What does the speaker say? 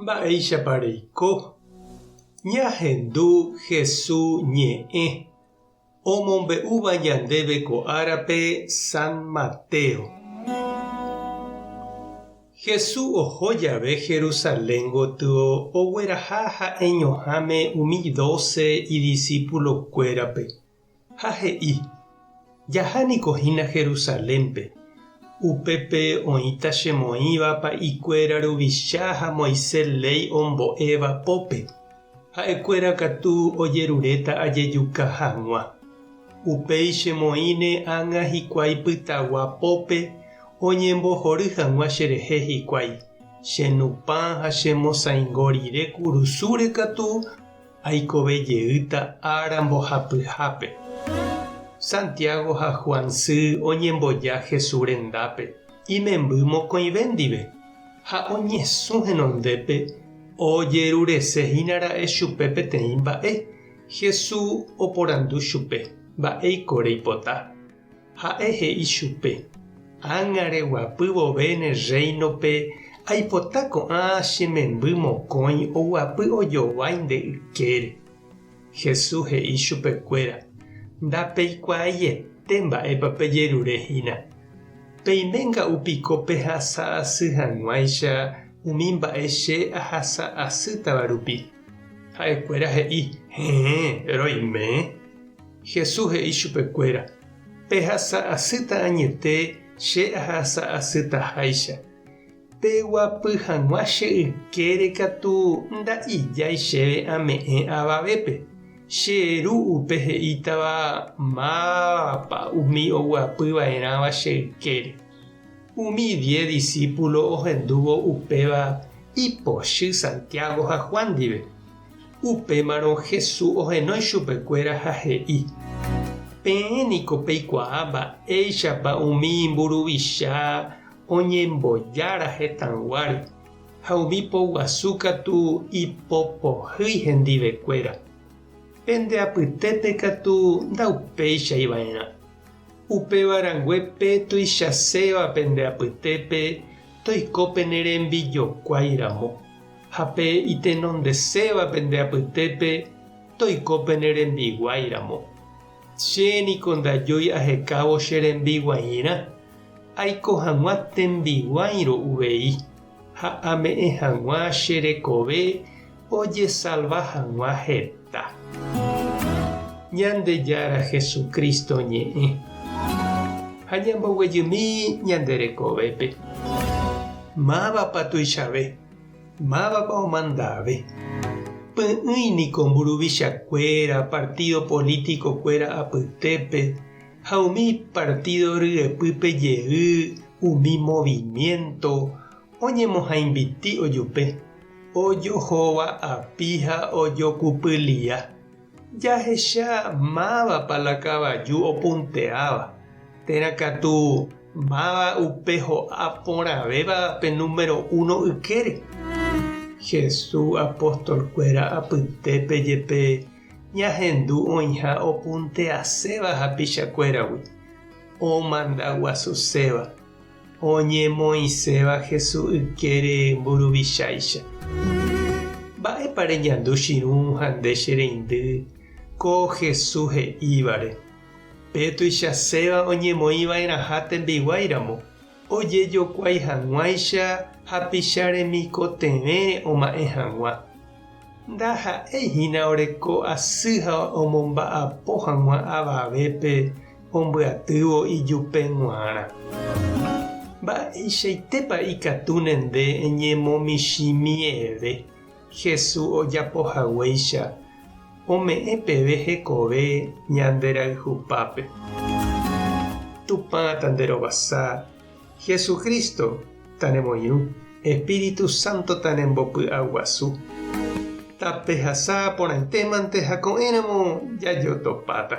Mba'éichapa reiko? Ñahendu Hesu ñe'ẽ omombe'úva ñandéve ko árape San Mateo. Hesu oho jave Jerusalén gotyo ogueraha ha'eñoháme umi dóse idisípulokuérape. Ha he'i, Jaha niko hína Jerusalénpe, upépe oĩta chemoĩva pa'ikuéra ruvicha ha Moisés léi ombo'éva pópe, ha'ekuéra katu ojeruréta ajejuka hag̃ua. Upéi chemoĩne ág̃a hikuái pytagua pópe oñembohory hag̃ua cherehe hikuái, chenupã ha chemosãingo rire kurusúre katu Aikove jeýta ára mbohapyhápe. Santiago ha Juan sy oñemboja Jesús rendápe, imemby mokõive ndive, ha oñesũ henondépe ojerurese hína ra'e chupe peteĩ mba'e. Jesús oporandu chupe, Mba'éiko reipota? Ha'e he'i chupe, Ág̃a reguapy vove ne rréinope, aipota ko'ã che memby mokõi oguapy ojovái nde ykére. Jesús he'i chupekuéra, Ndapeikuaaiete mba'épa pejerure hína. Peime nga'u piko pehasa asy hag̃uáicha umi mba'e che ahasa asýtava rupi. Ha'ekuéra he'i, Héẽ, roime. Jesús he'i chupekuéra, Pehasa asýta añete che ahasa asytaháicha. Peguapy hag̃ua che ykére katu nda'ijái chéve ame'ẽ avavépe. Che Ru upe he'ítava mávapa umi oguapy va'erãva che ykére. Umi diez disípulo ohendúvo upéva ipochy Santiago ha Juan ndive. Upémarõ Jesús ohenói chupekuéra ha he'i, Peẽ niko peikuaa mba'éichapa umi mburuvicha oñembojára hetãyguáre, ha umi poguasu katu ipopohýi hendivekuéra. Pende apytépe katu ndaupéichai va'erã. Upéva rangue pe tuichaséva pende apytépe toiko pene rembijokuái ramo. Ha pe itenondeséva pende apytépe toiko pene rembiguái ramo. Che niko ndajúi ahekávo che rembiguairã, aiko hag̃ua tembiguáirõ uvei, ha ame'ẽ hag̃ua che rekove ojesalva hag̃ua heta. Ñandejára Jesucristo ñe'ẽ. Ha ñamboguejymi ñande rekovépe. Mávapa tuichave? Mávapa omandave? Py'ỹi niko mburuvichakuéra, partido político-kuéra apytépe ha umi partido ryepýpe jey umi movimiento oñemohãimbiti ojupe, ojohova'api ha ojokupylia. Jahecha mávapa la kavaju opunteáva, térã katu máva upe ho'a porãvéva pe número uno ykére. Jesús apostolkuéra apytépe jepe ñahendu oĩha opunteaséva hapichakuéragui, omanda guasuséva, oñemoĩséva Jesús ykére mburuvicháicha. Mba'épa reñandu chirũ ha nde che reindy ko Jesús he'ívare, Pe tuichaséva oñemoĩ va'erãha tembiguái ramo, ojejokuái hag̃uáicha hapicha remikotevẽre oma'ẽ hag̃ua. Ndaha'éi hína oreko asy ha omomba'apo hag̃ua avavépe ombyatývo ijupe g̃uarã. Mba'eichaitépa ikatúne nde eñemomichĩmieve Jesús ojapo haguéicha ome'ẽ peve hekove ñande rayhupápe? Tupã tanderovasa, Jesucristo tanemoirũ, Espíritu Santo tanembopy'aguasu. Tapehasa porãitémante ha ko'ẽramo jajotopáta.